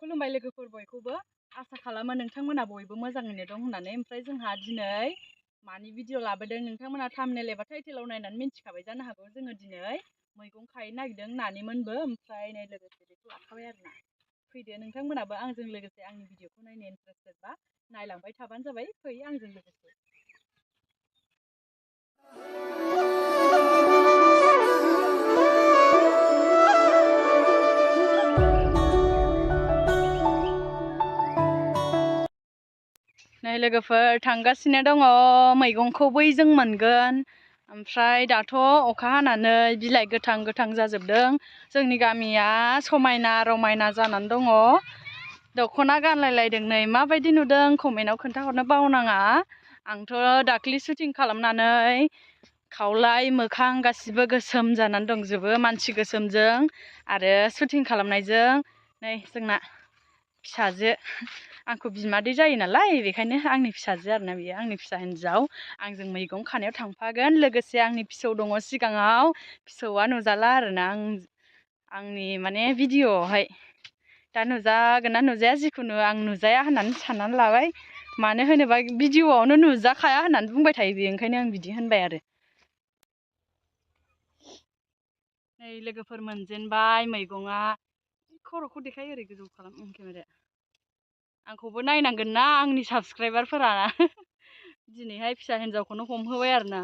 खुलुमबाय लोगोफोर बयखौबो आसा खालामो नोंथांमोना बयबो मोजाङैनो दं होननानै। ओमफ्राय जोंहा दिनै मानि भिडिअ लाबोदों नोंथांमोना थाम्बनेल एबा टाइटेलाव नायनानै मिन्थिखाबाय जानो हागौ। जोङो दिनै मैगं खाहैनो नागिरदों नानि मोनबो, ओमफ्राय नै लोगोसे बेखौ लाखाबाय आरोना। फैदो नोंथांमोनाबो आंजों लोगोसे आंनि भिडिअखौ नायनो इन्टारेस्टेड बा नायलांबाय थाबानो जाबाय। फै आंजों लोगोसे। नै लोगोफोर थांगासिनो दङ, मैगंखौ बैजों मोनगोन। ओमफ्राय दाथ' अखा हानानै बिलाइ गोथां गोथां जाजोबदों। जोंनि गामिया समायना रमायना जानानै दङ। दख'ना गानलायलायदों नै माबायदि नुदों कमेन्टआव खोन्थाहरनो बावनाङा। आंथ' दाख्लि शुटिं खालामनानै खावलाय मोखां गासिबो गोसोम जानानै दंजोबो मानसि गोसोमजों आरो शुटिं खालामनायजों। नै जोंना फिसाजो, आंखौ बिमादै जायो नालाय बेखायनो आंनि फिसाजो आरोना, बियो आंनि फिसा हिन्जाव। आंजों मैगं खानायाव थांफागोन। लोगोसे आंनि फिसौ दङ सिगाङाव, फिसौआ नुजाला आरोना आंनि माने भिडिअआवहाय। दा नुजागोन ना नुजाया, जिखुनु आं नुजाया होननानै साननानै लाबाय। मानो होनोबा भिडिअआवनो नुजाखाया होननानै बुंबाय थायो बेयो, ओंखायनो आं बिदि होनबाय आरो। नै लोगोफोर मोनजेनबाय मैगङा। खर'खौ देखाय, ओरै गोजौ खालाम केमेराया। आंखौबो नायनांगोन ना आंनि साबसक्राइबारफोरा। दिनैहाय फिसा हिन्जावखौनो हमहोबाय आरोना।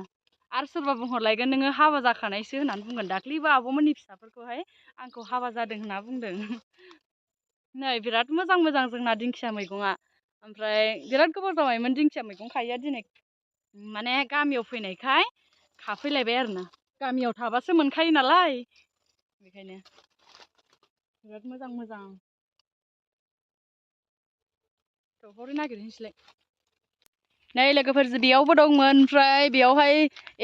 आरो सोरबा बुंहरलायगोन नोङो हाबा जाखानायसो होननानै बुंगोन। दाख्लैबो आब'मोननि फिसाफोरखौहाय आंखौ हाबा जादों होनना बुंदों। नै बिराद मोजां मोजां जोंना दिंखिया मैगङा। ओमफ्राय बिराद गोबाव जाबायमोन दिंखिया मैगं खायैया, दिनै माने गामियाव फैनायखाय खाफैलायबाय आरोना। गामियाव थाबासो मोनखायो नालाय बेखायनो। बिराद मोजां मोजां। हरै नागिरहैनोसैलाय। नै लोगोफोर बेयावबो दंमोन, ओमफ्राय बेयावहाय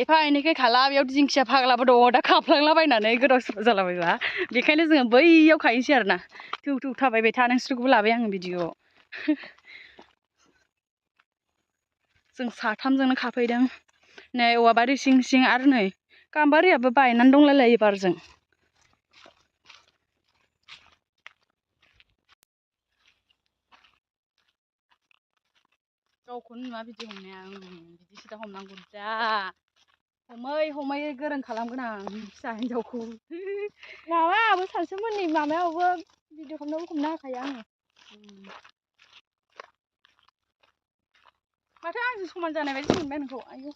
एफा एनैखाय खाला, बेयाव दिंखिया फाग्लाबो दङ दा खाफ्लांलाबायनानै गोदाव सोराव जालाबायबा। बेखायनो जोङो बैयाव खाहैनोसै आरोना। थौ थौ थाबायबाय था, नोंसोरखौबो लाबाय आङो भिडिअआव। जों साथामजोंनो खाफैदों। नै औवा बारि सिं सिं, आरो नै गाम्बारियाबो बायनानै दंलायलायो बारजों। गावखौनो नुवा बिदि हमनाया, बिदिसो दा हमनांगौ दा। हमै हमै गोरों खालामगोन आं फिसा हिन्जावखौ। माबा आबो सानसुमोननि माबायावबो भिडिअ खालामनायावबो हमनो हाखायो आङो। माथो आंजों समान जानाय बायदि मोनबाय नोंखौ। आयौ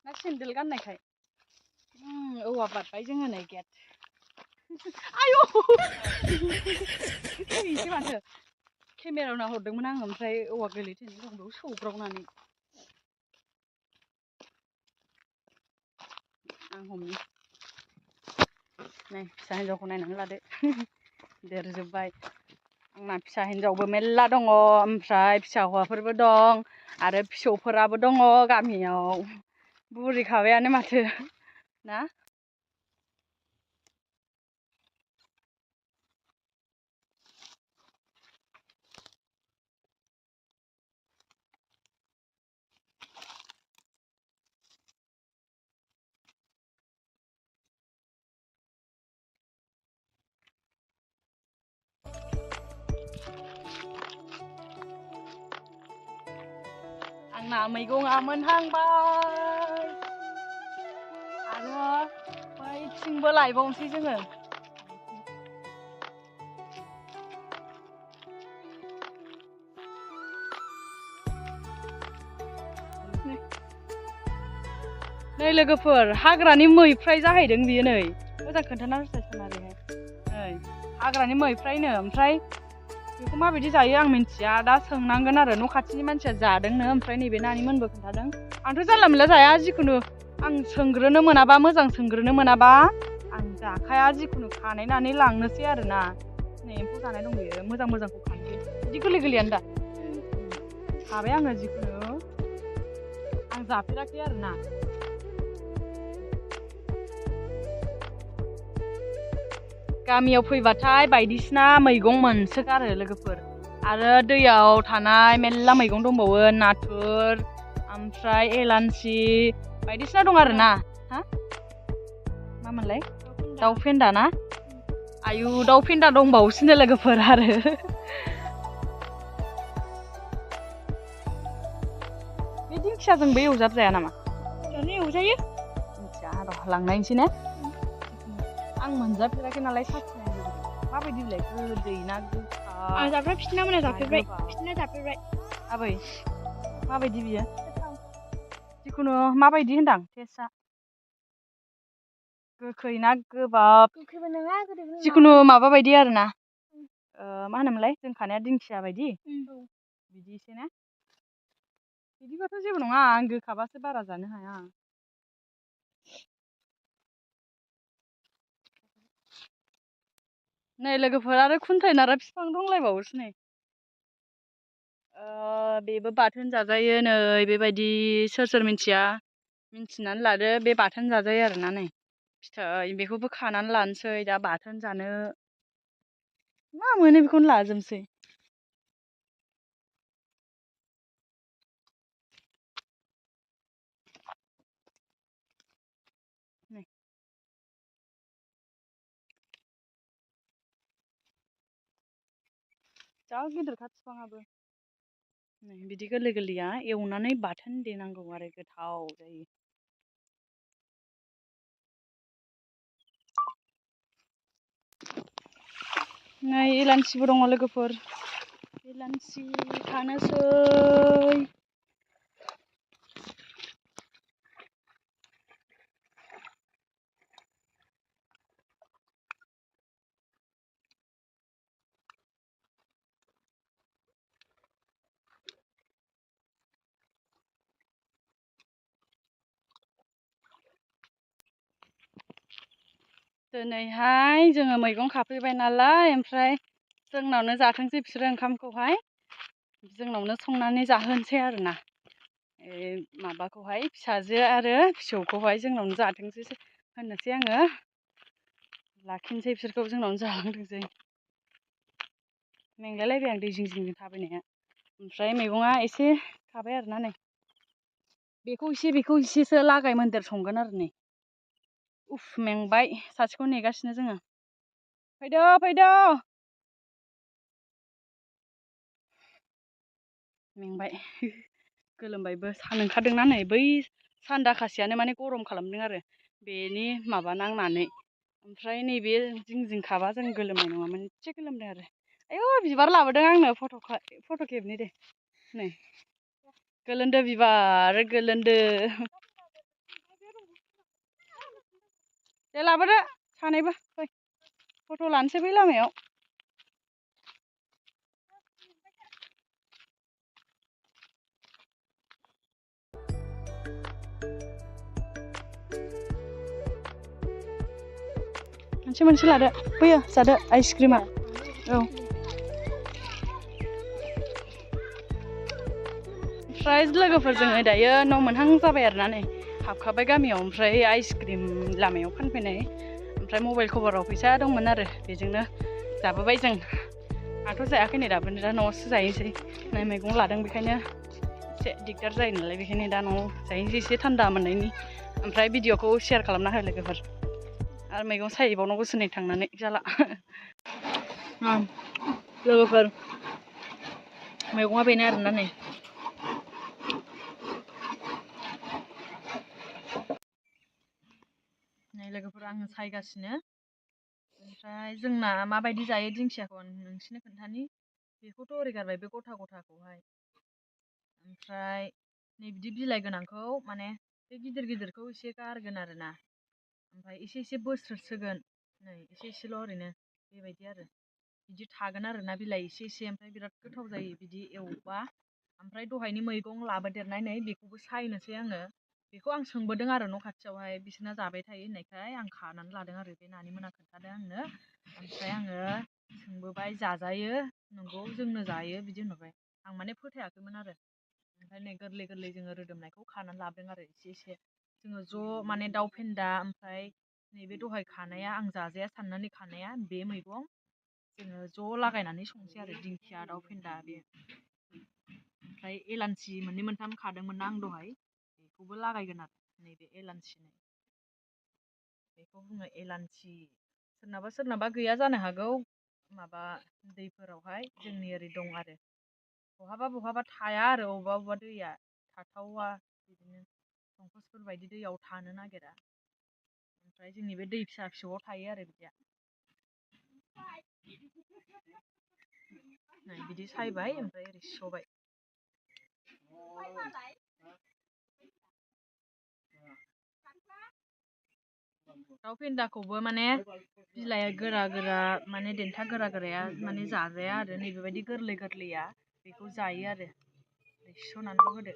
ना सेन्देल गाननायखाय। औवा बारबाय जोङो नै गेट। आयौ थैनोसै माथो। केमेरायाव नाहरदोंमोन आङो, ओमफ्राय औवा गोरलै थैनाय दं बेयाव सौग्रावनानै। आं हमनि। नै फिसा हिन्जावखौ नायनानै लादो। देरजोब्बाय आंना फिसा हिन्जावबो मेरला दङ, ओमफ्राय फिसा हौवाफोरबो दं आरो फिसौफोराबो दङ गामियाव। बुरिखाबायानो माथो ना। आंना मैगङा मोनहांबाय आरो बैथिंबो लायबावनोसै जोङो। नै लोगोफोर हाग्रानि मैफ्राय जाहैदों बियो। नै मोजां खोन्थाना होसाय सनारिहाय। नै हाग्रानि मैफ्रायनो, ओमफ्राय बेखौ माबायदि जायो आं मिन्थिया, दा सोंनांगोन आरो। न' खाथिनि मानसिया जादोंनो, ओमफ्राय नैबे नानिमोनबो खोन्थादों। आंथ' जानला मोनला जाया, जिखुनु आं सोंग्रोनो मोनाबा, मोजां सोंग्रोनो मोनाबा आं जाखाया। जिखुनु खानायनानै लांनोसै आरोना। नै एम्फौ जानाय दं बेयो, मोजां मोजांखौ खानोसै। बिदि गोरलै गोरलैयानो दा खाबाय आङो। जिखुनु आं जाफेराखै आरोना। गामियाव फैबाथाय बायदिसिना मैगं मोनसोगारो लोगोफोर। आरो दैयाव थानाय मेरला मैगं दंबावो, नाथुर ओमफ्राय एलान्सि बायदिसिना दं आरोना। हा मामोनलाय? दाउ फेन्दा ना? आयु दाउ फेन्दा दंबावोसोनो लोगोफोर आरो। बे दिंखियाजोंबो एवजाबजाया नामा? जानो एवजायो। मिथिया र' लांनायनोसै ने? आं मोनजाफेराखै नालाय साखिनायनो लुबैदों। माबायदि बिलाय गोदै ना गोखा? आं फिथिना मोना जाफेरबाय। फिथिना जाफेरबाय। आबै माबायदि बियो? जिखुनु माबायदि होनदां टेस्टआ? गोखै ना गोबाब? गोखैबो नङा गोदैबो नङा। जिखुनु माबा बायदि आरोना। मा होनोमोनलाय जों खानाया दिंखिया बायदि? बिदि एसे ना? बिदिबाथ' जेबो नङा आं गोखाबासो बारा जानो हाया। नै लोगोफोर आरो खुन्थाइ नारा बिफां दंलायबावोसो नै। बेबो बाथोन जाजायो नै बेबायदि सोर मिन्थिया मिन्थिनानै लादो बे बाथोन जाजायो आरोना नै फिथाइ बेखौबो खानानै लानोसै दा बाथोन जानो मा मोनो बेखौनो लाजोबनोसै। नै जा गिदिरखा बिफाङाबो नै बिदि गोरलै गोरलैया एवनानै बाथोन देनांगौ आरो गोथाव जायो। नै एलान्सिबो दङ लोगोफोर एलान्सि खानोसै। दिनैहाय जोङो मैगं खाफैबाय नालाय ओमफ्राय जोंनावनो जाथोंसै बिसोरो ओंखामखौहाय जोंनावनो संनानै जाहोनोसै आरोना माबाखौहाय फिसाजो आरो फिसौखौहाय जोंनावनो जाथोंसै होननोसै आङो लाखिनोसै बिसोरखौ जोंनावनो जालांथोंसै। मेंलायलायबाय आं दै जिं जिं थाबायनाया ओमफ्राय मैगङा एसे खाबाय आरोना नै बेखौ एसेसो लागाय मोन्देर संगोन आरो नै उफ मेंबाय सासेखौ नेगासिनो जोङो फैदो मेंबाय गोलोमबायबो सान ओंखारदोंना नै बै सान्दाखासेयानो माने गरम खालामदों आरो बेनि माबा नांनानै ओमफ्राय नैबे जिं खाबा जों गोलोमनाय नङामोन एसे गोलोमदों आरो आयौ बिबार लाबोदों आंनो फट' खेबनि दे नै गोलोन्दो बिबार गोलोन्दो दे लाबोदो सानैबो फै फट' लानोसै बै लामायाव। मोनसे लादो फैयो जादो आइसक्रिमा औ ओमफ्राय लोगोफोर जोङो दायो न' मोनहां जाबाय आरोना नै हाबखाबाय गामियाव ओमफ्राय आइसक्रिम लामायाव फानफैनाय ओमफ्राय मबाइल कभाराव फैसा दंमोन आरो बेजोंनो जाबोबाय जों आंथ' जायाखै नै दाबो दा न'आवसो जाहैनोसै नै मैगं लादों बेखायनो एसे दिगदार जायो नालाय बेखायनो दा न'आव जाहैनोसै एसे थान्दा मोननायनि ओमफ्राय भिडिअखौ शेयार खालामना हो लोगोफोर आरो मैगं सायहैबावनांगौसो नै थांनानै जाला लोगोफोर मैगङा बेनो आरोना नै लोगोफोर आङो सायगासिनो ओमफ्राय जोंना माबायदि जायो दिंखियाखौ आं नोंसिनो खोन्थानि बेखौथ' ओरै गारबाय बे गथा गथाखौहाय ओमफ्राय नै बिदि बिलाइ गोनांखौ माने बे गिदिरखौ एसे गारगोन आरोना ओमफ्राय एसे बोस्रोदसिगोन नै एसेल' ओरैनो बेबायदि आरो बिदि थागोन आरोना बिलाइ एसे ओमफ्राय बिराद गोथाव जायो बिदि एवबा ओमफ्राय दहायनि मैगं लाबोदेरनाय नै बेखौबो सायनोसै आङो बेखौ आं सोंबोदों आरो न' खाथियावहाय बिसोरना जाबाय थायो होननायखाय आं खानानै लादों आरो बे नानि मोना खोन्थादों आंनो ओमफ्राय आङो सोंबोबाय जाजायो नंगौ जोंनो जायो बिदि होनहरबाय आं माने फोथायाखैमोन आरो ओमफ्राय नै गोरलै जोङो रोदोमनायखौ खानानै लाबोदों आरो एसे जोङो ज' माने दाउ फेन्दा ओमफ्राय नैबे दहाय खानाया आं जाजाया साननानै खानाया बे मैगं जोङो ज' लागायनानै संसै आरो दिंखिया दाउ फेन्दा बे ओमफ्राय एलान्सि मोननै मोनथाम खादोंमोन ना आं दहाय बेखौबो लागायगोन आरो नैबे एलान्सि बेखौ बुङो एलान्सि सोरनाबा गैया जानो हागौ माबा दैफोरावहाय जोंनि ओरै दं आरो बहाबा थाया आरो अबेबा दैया थाथावा बिदिनो संकसफोर बायदि दैयाव थानो नागिरा ओमफ्राय जोंनि बे दै फिसा फिसौआव थायो आरो बिदिया बिदि सायबाय ओमफ्राय ओरै सुबाय दाउ फेन्दाखौबो माने बिलाइया गोरा गोरा माने देन्था गोरा गोराया माने जाजाया आरो नैबेबायदि गोरलै गोरलैया बेखौ जायो आरो सुनानैल' होदो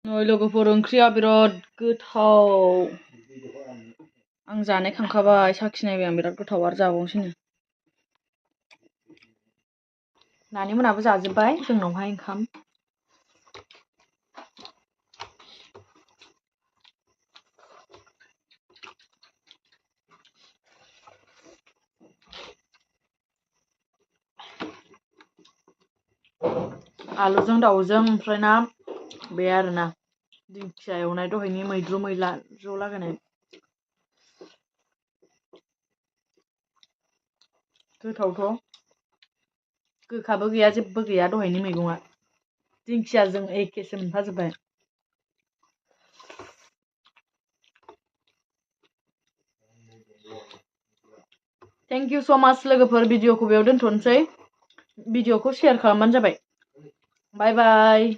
नै लोगोफोर ओंख्रिया बिराद गोथाव आं जानाय खांखाबाय साखिनायबाय आं बिराद गोथाव आरो जाबावनोसैनो नानि मोनाबो जाजोब्बाय जोंनावहाय ओंखाम आलुजों दाउजों ओमफ्राय ना बे आरोना दिंखिया एवनाय दहायनि मैद्रु मैला ज' लागायनाय गोथावथ' गोखाबो गैया जेबो गैया दहायनि मैगङा दिंखियाजों एखेसो मोनफाजोब्बाय थेंक इउ स' माच लोगोफोर भिडिअखौ बेयाव दोनथ'नोसै भिडिअखौ शेयार खालामबानो जाबाय बाय बाय